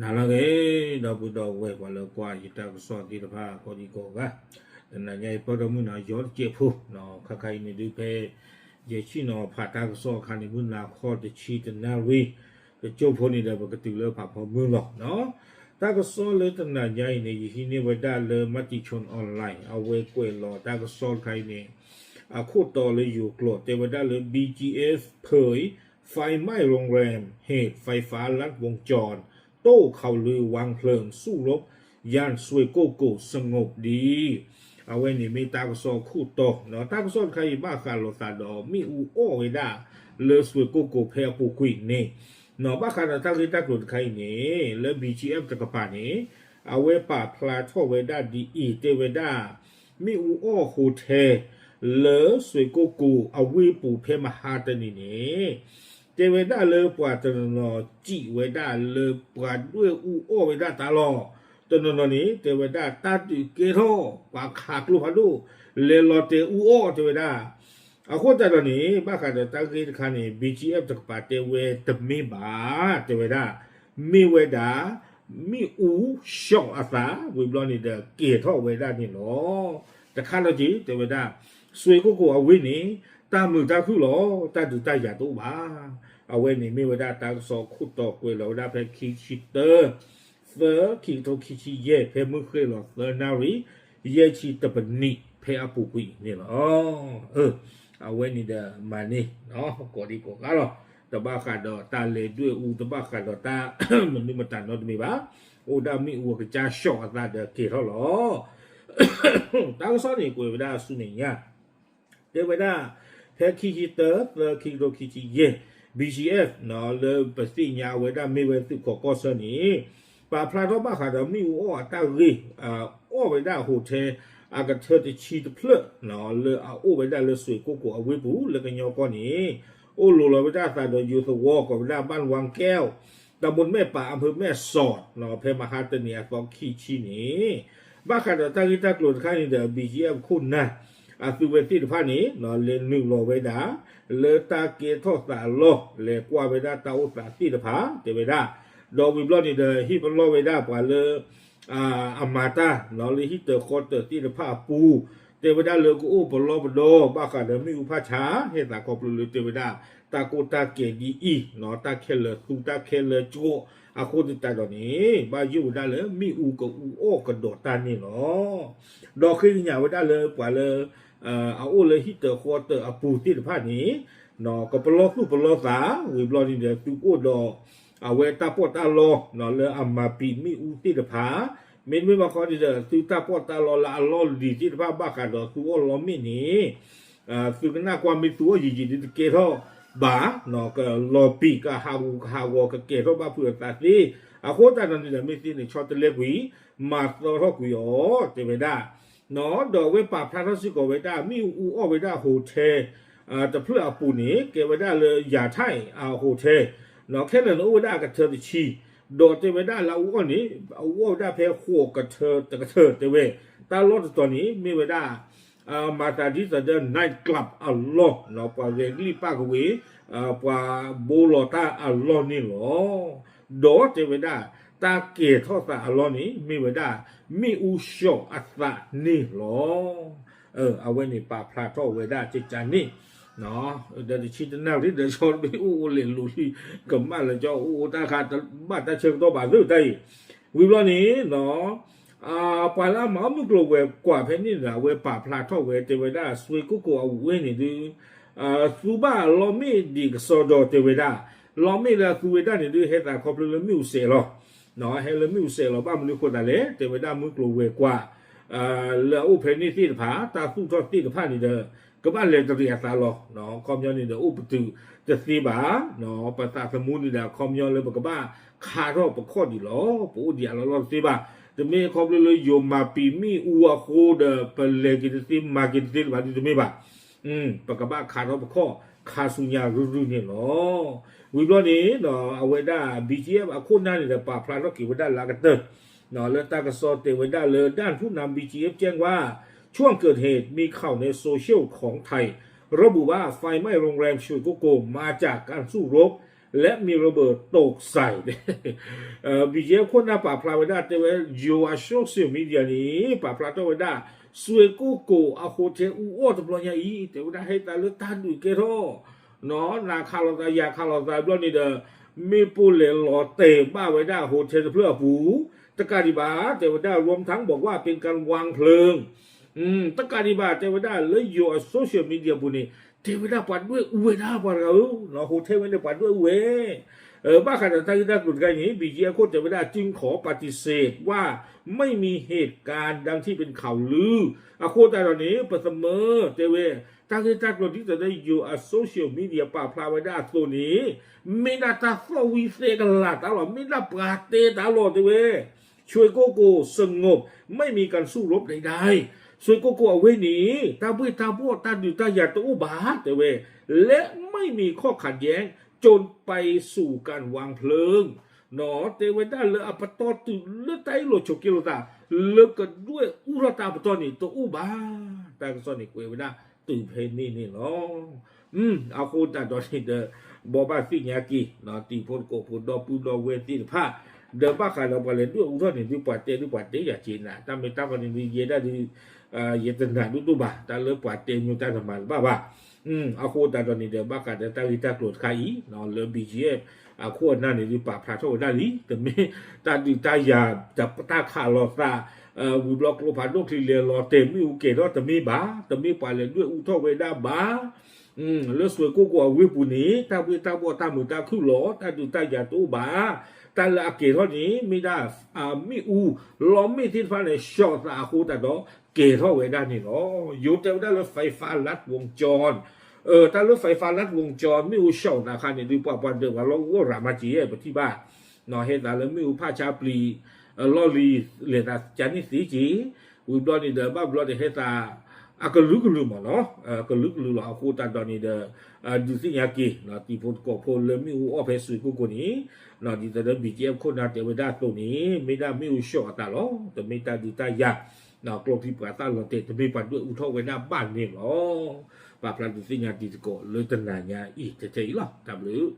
ဟါလၢအဂ့ၤ ဒီပုၢ်ဒီဝဲၢ်ပှၤလၢကွၢ်ယတၢ်ကစီၣ်သ့ၣ်တဖၣ်ကိးဒံကိးဂၤ, တနၤညါအံၤပၢၢ်ထီၣ်မုၢ်နၤယီၤတစဲးဖိ, ခါခါအံၤန့ၣ်ဒုးဖဲ ယဲၢ်ဆံနီၤဖးတၢ်ကစီၣ်အခါန့ၣ် မုၢ်နၤခီတဆံတနၣ်ရံၣ်, တကၠိဖိန့ၣ်ဒီး ပကတုၤလၢဖးဖီမုၢ်လီၤ. တၢ်ကစီၣ်လၢတနၤညါအံၤန့ၣ် ယဟံးန့ၢ်ဝဲဒၣ်လၢ Matichon Online အဝဲကွဲးလီၤတၢ်ကစီၣ်တခါအံၤန့ၣ် အခိၣ်တီလၢယိၤကျိာ် တဲဝဲဒၣ်လၢ BGF เผย ไฟไหม้โรงแรม เหตุไฟฟ้าลัดวงจร โต้ข่าวลือวางเพลิงสู้รบ ย่านซวยโก้โกสงบดี အဝဲန့ၣ်မ့ၢ်တၢ်ကစီၣ်ခိၣ်တီ, တၢ်ကစီၣ်တခါအံၤ ဘၣ်ဃးလိာ်သးဒီးမ့ၣ်အူအီၣ်ဝဲဒၣ်လၢစွ့ကိၣ်ကိၤဖဲအပူၤကွံာ်န့ၣ်, ဘၣ်ဃးဒီးတၢ်ဂ့ၢ်တၢ်ကျိၤတခါအံၤန့ၣ် လၢ BGF တကပၤန့ၣ် အဝဲပာ်ဖျါထီၣ်ဝဲဒၣ်ဒ်အံၤ တဲဝဲဒၣ် မ့ၣ်အူအီၣ် hotel လၢစွ့ကိၣ်ကိၤအဝ့ၢ်ပူၤဖဲမဟါတနံၤန့ၣ် တဲဝဲဒၣ်လၢပှၤတနီၤနီၤစံးဝဲဒၣ်လၢပှၤဒွဲၣ်အူအီၣ်ဝဲဒၣ်တၢ်လီၢ်, တနီၤနီၤန့ၣ် တဲဝဲဒၣ်တၢ်ဒုးကဲထီၣ်ပှၤခးကျိဖးဒိၣ် လဲၤလီၤတဲာ်အူအီၣ်တဲဝဲဒၣ်. အဃိသတးဒီးန့ၣ် ဘၣ်ဃးဒီးတၢ်ဂ့ၢ်တခါန့ၣ် BGF တကပၤတဲဝဲတမ့ၢ်ဘၣ် တဲဝဲဒၣ် မ့ၢ်ဝဲဒၣ် မ့ၣ်အူ short အသး ဝံၤဘျီန့ၣ်ဒီးကဲၤထီၣ်ဝဲဒၣ်န့ၣ်လီၤ. တခါလီၤက့ၤ တဲဝဲဒၣ် စွ့ကိၣ်ကိၤအဝ့ၢ်န့ၣ် တၢ်မုာ်တၢ်ခုၣ်လီၤ တၢ်ဒုးတၢ်ယၤတအိၣ်ဘၣ်. အဝဲန့ၣ်မ့ၢ်ဝဲဒၣ်တၢ်ကစီၣ်ခိၣ်တီကွဲးလီၤဝဲဒၣ်ဖဲခံဆံတၢ သၢ ခံကထိခံဆံယဲၢ် ဖဲမုၢ်ဃ့ၢ်လီၤသၢနၣ်ရံၣ် ယဲၢ်ဆံတပနံး ဖဲအပူၤကွံာ်န့ၣ်လီၤ. အဝဲန့ၣ်ဒီးမၤန့ၢ် ကိးဒံကိးဂၤလီၤ. တဘၣ်ဃးဒီးတၢ်လဲၤဒွဲၣ်အူ တဘၣ်ဃးဒီးတၢ်မနုၤမတၤနီတမံၤဘၣ်. အိၣ်ဒၣ်မ့ၣ်အူအကစၢ် short အသးဒီးကဲၤထီၣ်လီၤ. တၢ်ကစီၣ်န့ၣ်ကွဲးဝဲဒၣ်ဆူမဲာ်ညါ တဲဝဲဒၣ် ဖဲခံဆံတၢ သၢ ခံကထိခံဆံယဲၢ် BGF လၢပသ့ၣ်ညါဝဲဒၣ်မ့ၢ်ဝဲသုးခိးကီၢ်ဆၢန့ၣ် ပာ်ဖျါထီၣ်ဘၣ်ဃးဒီးမ့ၣ်အူအီၣ်အတၢ်ဂ့ၢ် အီၣ်ဝဲဒၣ် hotel အကထၢတဆံတဖျၢၣ် လၢအအိၣ်ဝဲဒၣ်လၢစွ့ကိၣ်ကိၤအဝ့ၢ်ပူၤ လၢကညီကီၢ်န့ၣ် အိၣ်လိၤလီၤဝဲဒၣ်အသးဒီးယိၤသဝီ ကိးဝဲဒၣ် บ้านวังแก้ว ตำบลแม่ป่า อำเภอแม่สอด ဖဲမဟါတနံၤအသီခံဆံန့ၣ် ဘၣ်ဃးဒီးတၢ်ဂ့ၢ်တၢ်ကျိၤတခါန့ၣ်ဒီး BGF ခိၣ်နၢ် အသုဝဲသ့ၣ်တဖၣ်န့ၣ် လဲၤနုာ်လီၤဝဲဒၣ် လၢတၢ်ကဲထီၣ်သးအလီၢ် လဲၤကွၢ်ဝဲဒၣ်တၢ်အိၣ်သးသ့ၣ်တဖၣ် တဲဝဲဒၣ်, ဒီးဝံၤဘျီန့ၣ်ဒီး ဟ့ၣ်ပလီၢ်ဝဲဒၣ်ပှၤလၢ အမၤတၢ် လၢဟံၣ်တၢၤဃီတၢၤသ့ၣ်တဖၣ်အပူၤ တဲဝဲဒၣ်လၢကအိၣ်ပလီၢ်ပဒီ ဘၣ်ဃးဒီးမ့ၣ်အူဖးဆါ ဟဲသးခီဖျိလၢတဲဝဲဒၣ် တၢ်ကိၢ်တၢ်ကဲၤဒ်အံၤ တၢ်ခဲလၢာ်သူတၢ်ခဲလၢာ်ကၠိ အဃိသတးဒီးန့ၣ် ဘၣ်ယိၣ်ဝဲဒၣ်လၢမ့ၣ်အူကအူအီၣ်ကဒီးတၢ်န့ၣ်လီၤ. ဒီးဃ့ကညးဝဲဒၣ်လၢပှၤလၢ အအိၣ်လၢဟံၣ်တၢၤဃီတၢၤအပူၤသ့ၣ်တဖၣ်န့ၣ် ကပလီၢ်သူၣ်ပလီၢ်သး ဝံၤဘျီန့ၣ်ဒီး သုကအိၣ်ဒီး အဝဲတၢ်ပီးတၢ်လီ လၢအမၤပံာ်မ့ၣ်အူသ့ၣ်တဖၣ်, မ့တမ့ၢ်ဘၣ်ခီန့ၣ်ဒီး သုတၢ်ပီးတၢ်လီလၢအလီၢ်လံၤသ့ၣ်တဖၣ်ဘၣ်ဃးဒီးသုအီၣ်လီၤမ့ၣ်န့ၣ် သုကနၣ်ကွၢ်မ့ၢ်သုအီၣ်ယံာ်ယံာ်ဒ်တကဲထီၣ်ဘၣ်, ကလီၤပံာ်ကဟးဂူာ်ကဟးဂီၤကကဲၤထီၣ်ဘၣ်ဖုးအသးသ့, အဃိသတးဒီးန့ၣ်ဒီး မ့ၢ်သ့န့ၣ်ဆီတလဲကွံာ်, မၤသီထီၣ်ကွံာ်အီၤ တဲဝဲဒၣ် ဒီးအဝဲပာ်ဖျါထီၣ်စ့ၢ်ကီးဝဲဒၣ် မ့ၣ်အူအူအီၣ်ဝဲဒၣ် hotel တဖျၢၣ်အပူၤန့ၣ် ကဲဝဲဒၣ်လၢ ယၤထဲၣ် hotel ခဲလၢာ်န့ၣ်အိၣ်ဝဲဒၣ်အကထၢတဆံ, ဒီးတဲဝဲဒၣ်လၢအအူအီၣ်န့ၣ် အအူအီၣ်ဝဲဒၣ်ဖဲဃိးကထၢတကထၢတဲဝဲ, တၢ်လီၢ်တတီၤန့ၣ် မ့ၢ်ဝဲဒၣ် မၤသးဒ်သိးဒီး night club အလီၢ်, ပှၤဂဲၤကလံၣ်ပၣ်ကဝ့ၤ, ပှၤဘိလီၤတၢ်အလီၢ်န့ၣ်လီၤ. ဒီးတဲဝဲဒၣ် တၢ်ကဲၤထီၣ်သးအလီၢ်န့ၣ် မ့ၢ်ဝဲဒၣ် မ့ၣ်အူရှီာ်အသးန့ၣ်လီၤ. အဝဲန့ၣ်ပာ်ဖျါထီၣ်ဝဲဒၣ်ကကန့ၣ် ဒီးတဆံတနၣ်ရံၣ်ဒီး ဆီတဘ့ၣ်အိၣ်အိၣ်လဲၤလူၤလံ ကမၣ်လၢကၠီအိၣ်အိၣ်တၢ်ခါ ဘၣ်တၢ်ဆၢကတီၢ်ဘၣ်သ့ၣ်တၢ်အံၤ, ဝံၤဘျီန့ၣ် ပှၤလၢအမၤအီၣ်မုၢ်ကျိၤဝဲၤကွာ်ဖဲန့ၣ်ဒီး အဝဲပာ်ဖျါထီၣ်ဝဲ တဲဝဲဒၣ် စွ့ကိၣ်ကိၤအဝ့ၢ်န့ၣ်ဒုး သူဘၣ်လီမ့ၣ်ဒံးကစီဒီးတဲဝဲဒၣ်, လီမ့ၣ်လၢအသူဝဲဒၣ်န့ၣ်ဒုး ဟဲသးခီဖျိလၢမ့ၣ်အူစဲးလီၤ. ဟဲလၢမ့ၣ်အူစဲးလီၤ ဘၣ်မနုၤဃိသးလဲၣ် တဲဝဲဒၣ်မုၢ်ကျိၤဝဲၤကွာ် လၢအအိၣ်ဖဲန့ၣ်သ့ၣ်တဖၣ် တၢ်သူၣ်ထီၣ်သ့ၣ်တဖၣ်န့ၣ်ဒီး ကဘၣ်လဲၤတရံးအသးလီၤ. အခီပညီန့ၣ်ဒီး အိၣ်ပတုာ်တသ့ဘၣ်. ပသးသမူန့ၣ်ဒီးအခီပညီလၢပကဘၣ်ခးထီၣ်ပခီၣ်ဒံးလီၤ. ပအိၣ်ဒံးအလီၢ်လီၢ်တသ့ဘၣ်. တမ့ၢ်ခီဖျိလၢယိၤမၤပံာ်မ့ၣ်အူအဃိဒီး ပလဲၤက့ၤတသ့မၤက့ၤတသ့လၢၤဘၣ်ဒ်တမ့ၢ်ဘၣ်. ပကဘၣ်ခးထီၣ်ပခီၣ် ခးဆူညါရုၢ်ရုၢ်န့ၣ်လီၤ. ဝံၤဘျီန့ၣ် အဝဲဒၣ် BGF အခိၣ်နၢ်န့ၣ်ဒီး ပာ်ဖျါထီၣ်က့ၤဝဲဒၣ်လၢအကတၢၢ် လၢတၢ်ကစီၣ်တဲဝဲဒၣ်လၢ ด้านผู้นำ BGF แจ้งว่า ช่วงเกิดเหตุมีข่าวในโซเชียลของไทย ระบุว่าไฟไหม้โรงแรม สุยโกโก มาจากการสู้รบ และมีระเบิดตกใส่ BGF ခိၣ်နၢ်ပာ်ဖျါဝဲဒၣ် တဲဝဲ ယိၤအ social media န့ၣ် ပာ်ဖျါထီၣ်ဝဲဒၣ် စွ့ၢ်ကိၣ်ကိၣ်အ hotel အူအီၣ်တဘျီညါအံၤ တဲဝဲဒၣ်ဟဲသးလၢတၢ်ဒုးကဲထီၣ် နၤခးလိာ်သးယၤခးလိာ်သးဘျီန့ၣ်ဒီး မ့ၣ်ပိၢ်လဲၤလီၤတဲာ်ဘၣ်ဝဲဒၣ် hotel တဖျၢၣ်အပူၤ တကးဒံးဘၣ် တဲဝဲဒၣ် รวมทั้งบอกว่าเป็นการวางเพลิง တကးဒံးဘၣ် တဲဝဲဒၣ်လၢယိၤအ social media ပူၤန့ၣ် တဲဝဲဒၣ်ပှၤဒွဲၣ်အူဝဲဒၣ်ပှၤတဂၤဧၢ hotel ဝဲန့ၣ်ပှၤဒွဲၣ်အူဝဲ ဘၣ်ဃးဒီးတၢ်ဂ့ၢ်တၢ်ကျိၤတခါအံၤန့ၣ် BGF ခိၣ်တဲဝဲဒၣ် จึงขอปฏิเสธว่าไม่มีเหตุการณ์ดังที่เป็นข่าวลือ အဃိသတးဒီးန့ၣ် ပသမၢ တဲဝဲ တၢ်ဂ့ၢ်တၢ်ကျိၤဒ်သိးဒီးယိၤအ social media ပာ်ဖျါဝဲဒၣ်အသိးန့ၣ် မ့ၢ်ဒၣ်တၢ်သီၣ်ဝံသဲကလၤတၢ်လီၤ မ့ၢ်ဒၣ်ပှၤတဲတၢ်လီၤ တဲဝဲ စွ့ၢ်ကိၣ်ကိၣ် สงบ ไม่มีการสู้รบใดๆ စွ့ၢ်ကိၣ်ကိၣ်အဝ့ၢ်န့ၣ် တၢ်ဘှ့ၣ်တၢ်ဘှီၣ်တၢ်ဒုးတၢ်ယၤတအိၣ်ဘၣ် တဲဝဲ และไม่มีข้อขัดแย้งจนไปสู่การวางเพลิง တဲဝဲဒၣ်လၢအပတီၢ်တုၤလၢတၢ်အ့ၣ်လိာ်ဆိးက့လိာ်သး လၢကဒွဲၣ်အူထီၣ်တၢ်ပတီၢ်န့ၣ်တအိၣ်ဘၣ် တၢ်ကစီၣ်န့ၣ်ကွဲးဝဲဒၣ်တုၤဖဲန့ၣ်န့ၣ်လီၤ. အဃိသတးဒီးန့ၣ်ဒီး ဘိးဘၣ်သ့ၣ်ညါက့ၤ တံၤဖိသကိးဖိဒီပုၢ်ဒီဝဲၢ်သ့ၣ်တဖၣ် ဒီးဘၣ်ဃးဒီးပှၤလဲၤဒွဲၣ်အူထီၣ်န့ၣ်ဒုး ပှၤတဲဒုးပှၤတဲယၤက့ၤနၤ တၢ်မ့ၢ်တၢ်ကီန့ၣ်ဒုး ယဲဒၣ်ဒုး ယတနာ်ဒိၣ်ဒိၣ်ဘၣ် တၢ်လၢပှၤတဲမ့ၢ်တၢ်တမၤတဘၣ်ဘၣ် အဃိသတးဒီးန့ၣ်ဒီး ဘၣ်ဃးဒီးတၢ်ဂ့ၢ်တၢ်ကျိၤတခါအံၤ လၢ BGF အခိၣ်အနၢ်န့ၣ်ဒုး ပာ်ဖျါထီၣ်ဝဲဒၣ်လံ တမ့ၢ်တၢ်ဒုးတၢ်ယၤ တၢ်ခးလိာ်သး ဝံၤဘျီကျိဖးဒိၣ်ချံလဲၤလီၤတဲာ်မ့ၣ်အူကဲၤထီၣ်တမ့ၢ်ဘၣ် တမ့ၢ်ပှၤလဲၤဒွဲၣ်အူထီၣ်ဝဲဒၣ်ဘၣ် လၢစွ့ၢ်ကိၣ်ကိၣ်အဝ့ၢ်ပူၤန့ၣ် တၢ်ဘှ့ၣ်တၢ်ဘှီၣ်တၢ်မုာ်တၢ်ခုၣ်လီၤ တၢ်ဒုးတၢ်ယၤတအိၣ်ဘၣ် တၢ်လၢအကဲၤထီၣ်န့ၣ် မ့ၢ်ဒၣ် မ့ၣ်အူ လီမ့ၣ်သ့ၣ်တဖၣ်န့ၣ် ရှီၣ်သးအဃိသတးဒီး ကဲၤထီၣ်ဝဲဒၣ်န့ၣ်လီၤ. ယိၤတဲဝဲဒၣ်လၢ ไฟฟ้าลัดวงจร တၢ်လၢ ไฟฟ้าลัดวงจร မ့ၣ်အူရှီၣ်သးအခါန့ၣ်ဒုး ပှၤပှၤဒၢးပှၤလီၢ်ကအိၣ်ရၤမးက့ၤ ပထံၣ်ဘၣ် ဟဲသးလၢမ့ၣ်အူဖးဆါပျံၤ လီၢ်လံၤ လဲၤသးကန့ၣ်သ့က့ၤ ဝံၤဘျီန့ၣ်ဒီး ဘၣ်ဘျီဒီးဟဲသး အကလုာ်ကလုာ်မ့ၢ်နီၤ ကလုာ်ကလုာ်လီၤ အဃိသတးဒီးန့ၣ်ဒီး ဒုးသ့ၣ်ညါက့ၤ တံၤဖိသကိးဖိလၢမ့ၣ်အူအီၣ်ဖဲစွ့ၢ်ကိၣ်ကိၣ်န့ၣ် ဒ်သိးဒီး BGF ခိၣ်နၢ်တဲဝဲဒၣ်အသိးန့ၣ် မ့ၢ်ဒၣ်မ့ၣ်အူရှီၣ်အသးလီၤ တမ့ၢ်တၢ်ဒုးတၢ်ယၤ ကျိချံပှၤသၣ်လီၤတဲာ် တမ့ၢ်ပှၤဒွဲၣ်အူထီၣ်ဝဲဒၣ်ဘၣ်န့ၣ်လီၤ. ပာ်ဖျါဒုးသ့ၣ်ညါတံၤသကိးလၢတနၤညါအံၤ ထဲထဲအံၤလီၤ. တၢ်ဘျုး